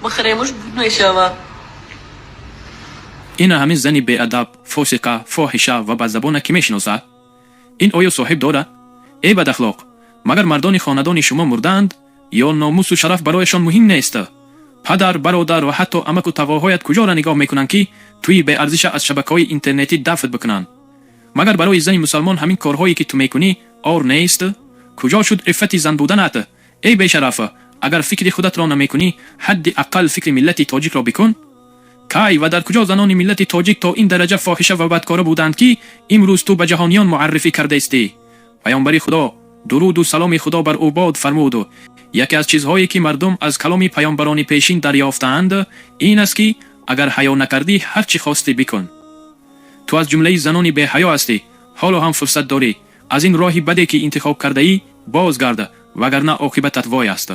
Бихӯремуш буд мешавад. Ина ҳамин зани беадаб, фосиқа, фоҳиша ва бадзабона кӣ мешиносад? Ин оё соҳиб дорад? Эй бадахлоқ, магар мардони хонадони шумо мурдаанд ё номусу шараф барояшон муҳим нест? Падар, бародар ва ҳатто амаку тавоҳоят куҷоро нигоҳ мекунанд, ки туи беарзиша аз шабакаҳои интернетӣ дафн бикунанд? Магар барои зани мусалмон ҳамин корҳое, ки ту мекунӣ, ор нест? Куҷо шуд иффати зан буданат? Эй бешараф, агар фикри худатро намекунӣ, ҳадди ақал фикри миллати тоҷикро бикун. Кай ва дар куҷо занони миллати тоҷик то ин дараҷа фоҳиша ва бадкора буданд, ки имрӯз ту ба ҷаҳониён муаррифӣ кардаистӣ? Паёмбари Худо, дуруду саломи Худо бар ӯ бод, фармуд: «Яке аз чизҳое, ки мардум аз каломи паёмбарони пешин дарёфтаанд, ин аст, ки агар ҳаё накардӣ, ҳар чӣ хостӣ бикун». Ту аз ҷумлаи занони беҳаё ҳастӣ. Ҳоло ҳам фурсат дорӣ, аз ин роҳи баде, ки интихоб кардаӣ, бозгард, вагарна оқибатат вой аст.